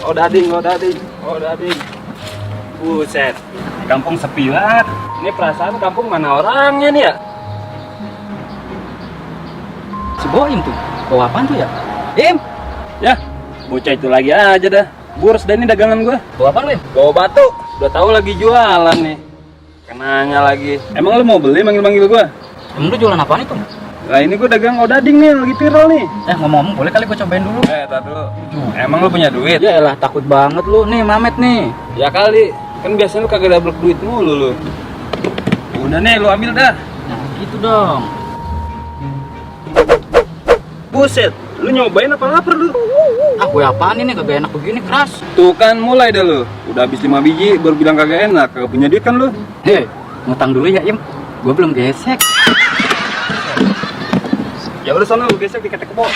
odading. Buset, kampung sepi banget. Ini perasaan kampung mana orangnya nih ya? Si Boim tuh, bawa apaan tuh ya? Im, Ya, bocah itu lagi aja dah. Boros dah ini dagangan gua. bawa apaan Im? Bawa batu, udah tahu lagi jualan nih. Kenanya lagi. Emang lu mau beli manggil-manggil gua? Emang lu jualan apaan itu? Lah ini gua dagang odading nih, lagi viral nih. Ngomong-ngomong, boleh kali gua cobain dulu? Tar dulu. Emang lu punya duit? Ya elah, takut banget lu. Nih, Mamet nih. Ya kali, kan biasanya lu kagak double duit mulu lu. Udah nih, lu ambil dah. Nah, gitu dong. Buset, lu nyobain apa lapar lu? Kue apaan ini? Kagak enak begini, keras. Tuh kan mulai dah lu. Udah habis 5 biji baru bilang kagak enak. Kagak punya duit kan lu? Hei, ngutang dulu ya, Im. Gua belum gesek. Ya udah sana lu gesek di ketek kebo.